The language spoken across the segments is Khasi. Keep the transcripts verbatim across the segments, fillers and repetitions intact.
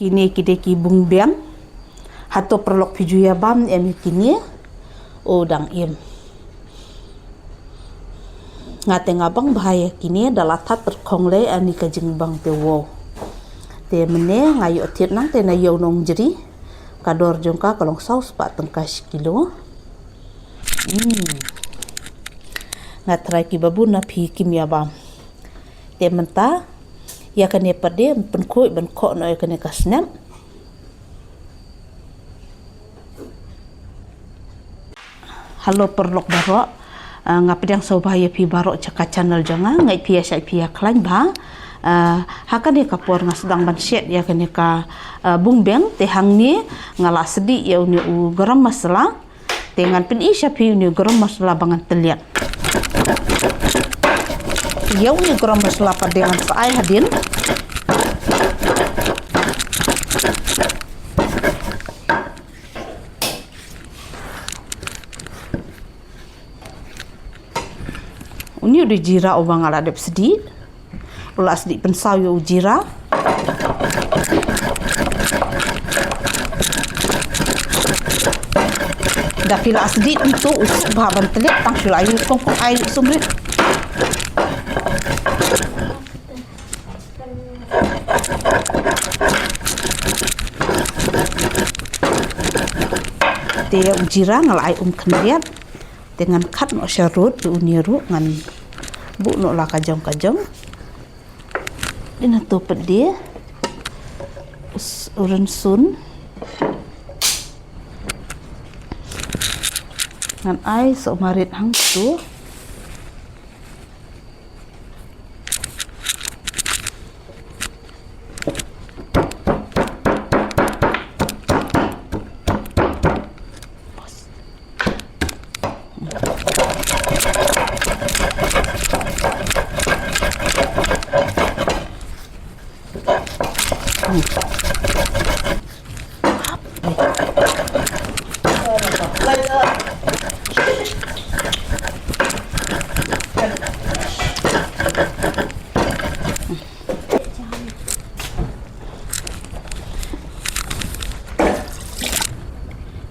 Kine ki dei ki bung beng. Hato paralok phi ju ïa bam em ïa kine? O dang im. Nga te nga bang bha ïa kine da la that tyrkhong lei ani ka jingbang te wow. Te mynne nga ïoh thied nangta na ïew nongjri. Ka dor jong ka ka long saw spah tyngka shi kilo. Hmm. Nga tharai ki babun na phi kim ïa bam. Te mynta ïa kane pat de pynkhuid ban khoh noh ïa kane ka snep. Hello paralok baroh. Ah, nga pdiang sngewbha ïa phi baroh sha ka channel jong nga, ngeit phi ïa shait phi ïa khlaiñ bha. Ah, ha kane ka por nga sdang ban shet ïa kane ka, ah, bung beng, te hangne nga la sdieh ïa une u garam masala. Te ngan pyni sha phi une u garam masala ba ngan tylliat. Ïa une u garam masala pat de ngan sa ai hadien. Une u dei jira uba nga la dep sdieh. U la sdieh pynsaw ïa u jira. Da phi la sdieh kumto u sngewbha ban tylliat tang shu la ïa kong kong ai sumrit. Te u jira nga la ai um khyndiat. Te ngan khat noh sha rud ïa une ruh ngan buh noh la ka jong ka jong. Dei na to pat de u rynsun. Ngan ai soh marit hangto.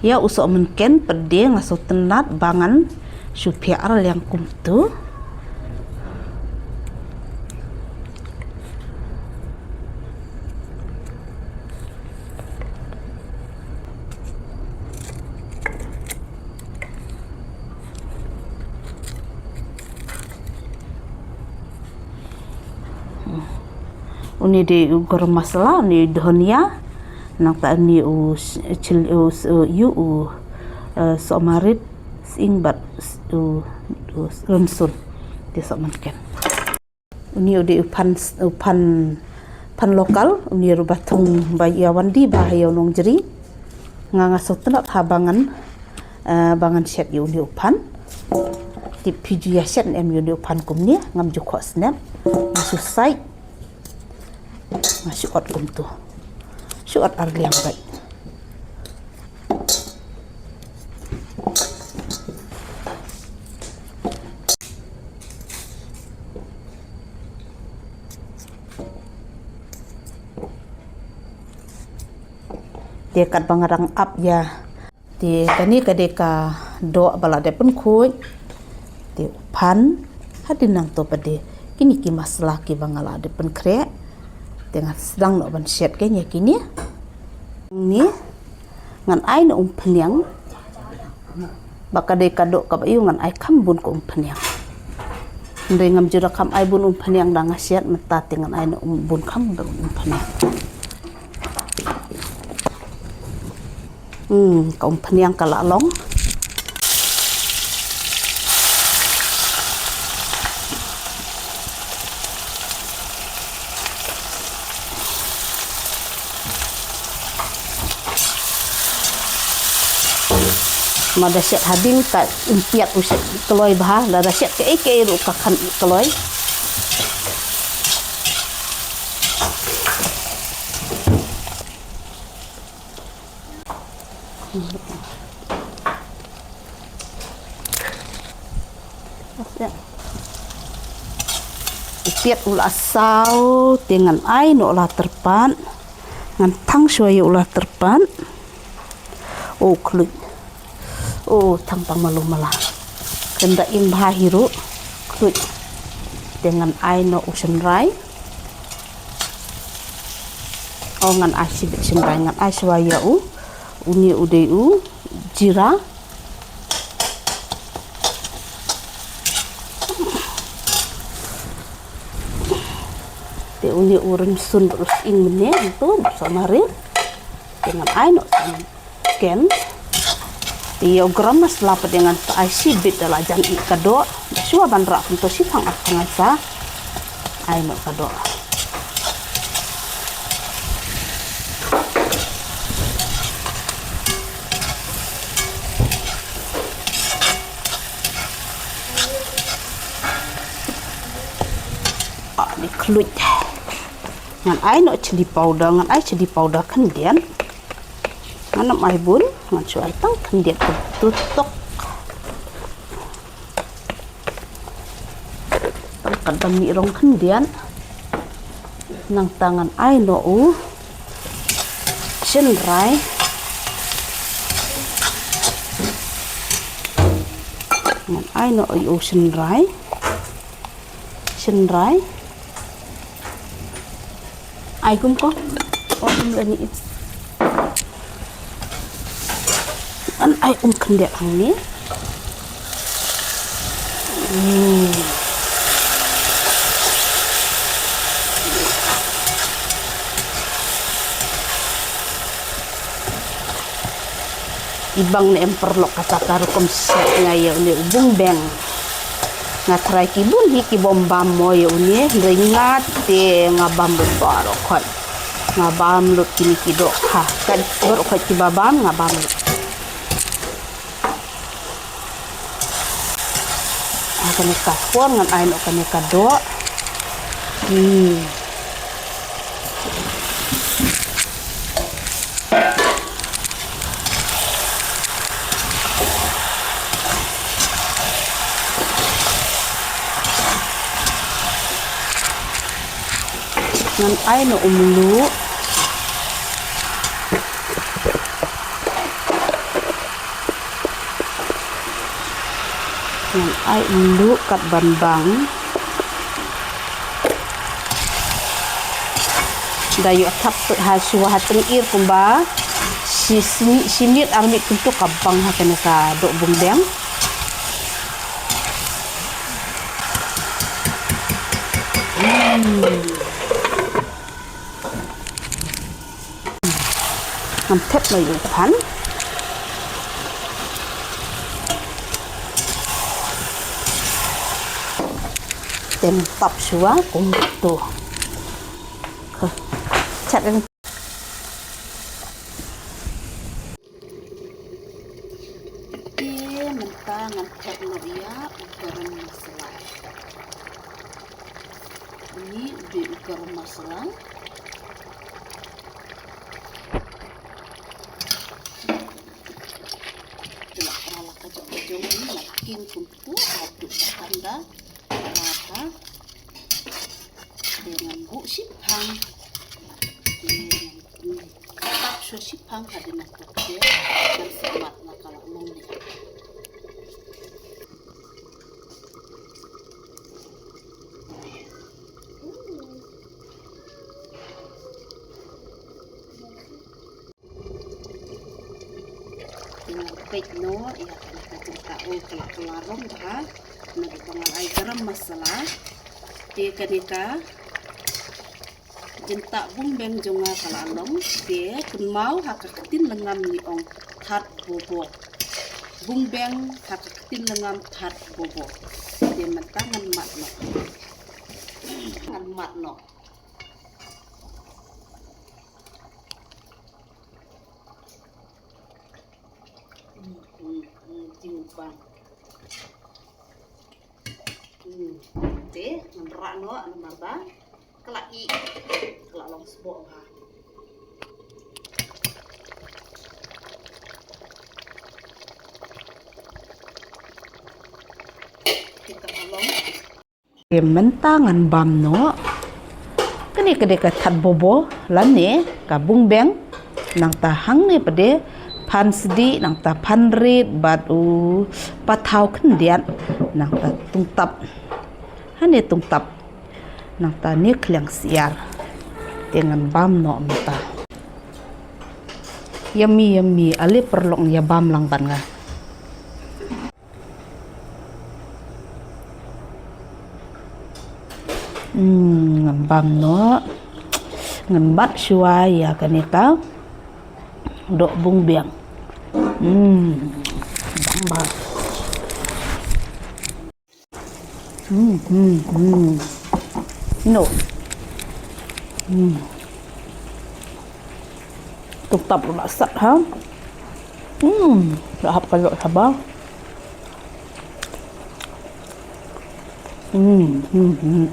Ïa u sohmynken pat de nga sngewtynnat ba ngan shu phiah ar liang kumto. Une dei u garam masala, une u dhania, nangta une u s-, chil-, u s-, u, ïa u, eh, sohmarit, sying bad s-, u, u s-, rynsun. Te sohmynken. Une u dei u phan, u phan, phan local, une ruh ba thung ba ïa wan die ba ha ïew nongjri. Nga nga sngewtynnat ha ba ngan, eh, ba ngan shet ïa une u phan. Tip phi ju ïa shet ne em ïa une u phan kumne, ngam ju khoh snep. Nga shu sait. Nga shu ot kumto. Shu ot ar liang bad. Te katba nga dang ap ïa. Te kane ka dei ka doh ba la dep pynkhuid. Te u phan hadien nangto pat de kine ki masala kiba nga la dep pynkhreh. Te ngan sdang noh ban shet kane ïa kine. Ni ngan ai na umphniang. Ba ka dei ka doh kaba ïew ngan ai kham bun ka umphniang. Hynrei ngam ju da kham ai bun umphniang da nga shet mynta te ngan ai na um bun kham bun umphniang. Hmm, ka umphniang ka la long. Ma da shet hadien ka im piat u shet kloi bha, la da shet kaei kaei ruh ka khan kloi. Piat u la saw te ngan ai noh la tyrpad. Ngan thang shuwa ïa u la tyrpad. O khluit. O thang tang malu mala. Kynda im bha hi ruh. Khluit. Te ngan ai noh u shynrai. O ngan ai shibit shynrai, ngan ai shuwa ïa u. Une u dei u jira. Te une u rynsun ruh u sying mynne, to sohmarit. Te ngan ai noh sa ngan ken. Te ïa u garam masala pat ngan sa ai shibit da la jan ïa ka doh. Shuwa ban rah kumto shipang ar ngan sa ai noh ka doh. Ah, ni khluit. Ngan ai noh chili powder, ngan ai chili powder khyndiat. Ngan ym ai bun, ngan shu ai tang khyndiat ka tutok. Tang ka dam ni rong khyndiat. Nangta ngan ai noh u shynrai. Ngan ai noh u shynrai. Shynrai. Ai kum ko. O kum lani. An ai um khyndiat hangne. Hmm. Ibang ne em paralok kata ka rukom shet nga ïa une u bungbeng. Nga tharai ki bun hi ki bym bam mo ïa une, hynrei nga te nga bam lut baroh khoit. Nga bam lut kine ki doh ha. Kat baroh khoit kiba bam nga bam lut. Ah, kane ka por ngan ai noh kane ka doh. Hmm. Ngan ai noh u mluh. Ngan ai u mluh kat ban bang. Da ïoh thap ha shuwa ha tyngir kumba shi, shi, shi minit ar minit kumto ka bang ha kane ka doh bungbeng. Hmm. Ngan thep noh ïa u phan. Te ngan tap shuwa kumto. Chat. Te mynta ngan thep noh ïa u garam masala. Une u dei u garam masala. Te la kra la ka jong ka jong une la king kumto haduh ba kan da. Ba te ngan buh shiphang. Te ngan tap shuwa shiphang hadien nangta te ngan sa mad na ka la long ne. Te ngan peit noh ïa kane ka jingtah, o ka la, ka la rong bha. Naduh ba nga la ai garam masala. Te kane ka jingtah bungbeng jong nga ka la long. Te kynmaw ha ka ktien lengam ngi ong that bobo. Bungbeng ha ka ktien lengam that bobo. Te mynta ngan mad noh. Ngan mad noh. Hmm, hmm, hmm, jingpang. Hmm, te ngan rah noh namar ba ka la ih, ka la long sboh bha. Te ka la long. Te mynta ngan bam noh. Kane Ka dei ka that bobo lane ka bungbeng, nangta hangne pat de phan sdi, nangta phan rit bad u pathaw khyndiat, nangta tungtap. Hane tungtap. Nangta ne khliang syiar. Te ngan bam noh mynta. Yummy, yummy, ale paralok, ïa bam lang bad nga. Hmm, ngan bam noh. Ngan bat shuwa ïa kane ka doh bungbeng. Hmm, bam bha. Hmm, hmm, hmm. No. Hmm. Tungtap ruh la sat, ha. Hmm, la hap ka lok haba. Hmm, hmm, hmm.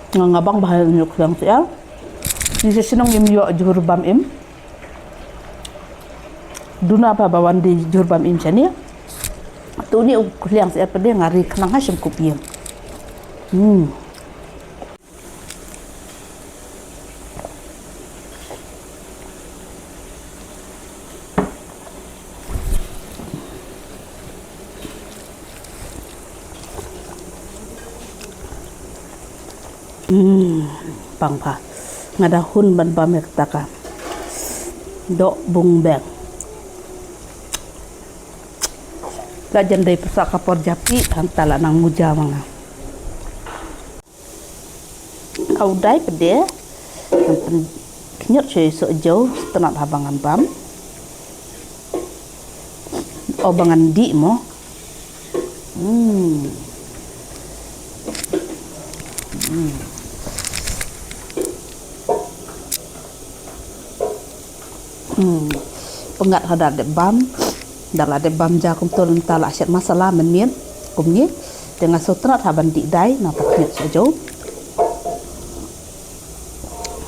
Nga, nga bang bha ïa une u khliang syiar. Ni sa shnong im ïoh jhur bam im. Duna pa ba wan die jhur bam im shane. Te une u khliang syiar pat de nga ri khnang ha shim kup ïing. Hmm. Hmm, bang bha. Nga da hun ban bam ïa kata ka doh bungbeng. La jan dei pyrshah ka por japi, hangta la nang muja ma nga. Ka u dai pat de. Ngan pynkhñiot shuwa ïa u sohjew, sngewtynnat haba ngan bam. O ba ngan dih mo. Hmm. Hmm. Hmm. Pyngngad ha da dep bam. Da la dep bam ja kumto, nangta la shet masala mynmiet kumne. Te nga sngewtynnat ha ban dih dai, nangta khñiot sohjew.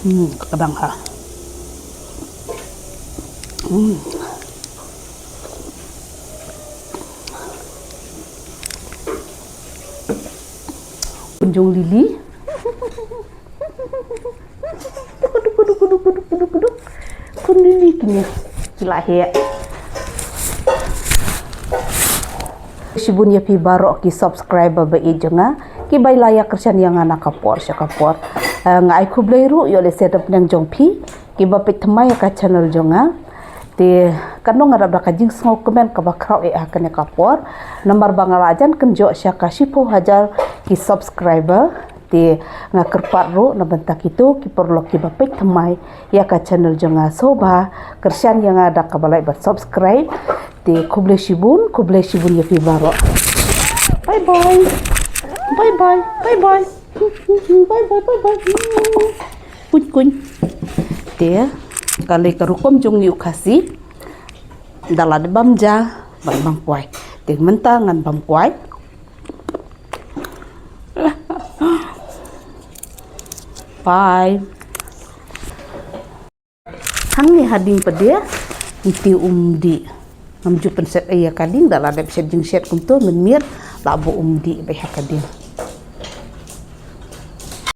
Hmm, ka dang ha. Hmm. Kunjung lili. Duk, duk, duk, duk. Kun lili kine. Ki la heh. Shibun ïa phi baroh ki subscriber ba ïeit jong nga, kiba la ïa kyrshan ïa nga na ka por sha ka por. Eh, nga ai khublei ruh ïa lehse da pdeng jong phi kiba peit thymmai ïa ka channel jong nga. Te katno nga dap da ka jingsngew kmen kaba khraw eh ha kane ka por. Namar ba nga la jan kynjoh sha ka shiphew hajar ki subscriber. Te nga kyrpad ruh na bynta kito ki paralok kiba peit thymmai ïa ka channel jong nga, sngewbha kyrshan ïa nga da kaba like bad subscribe. Te khublei shibun, khublei shibun ïa phi baroh. Bye bye. Bye bye. Bye bye. Bye bye, bye bye. Kuñ kuñ. Te ka lei ka rukom jong ngi u Khasi. Da la dep bam ja, bam bam kwai. Te mynta ngan bam kwai. Bye. Hangne ha ding pat de, ngi tip um dih. Ngam ju pynshet ei ïa ka ding, da la dep shet jingshet kumto, mynmiet la buh um dih beit ha ka ding.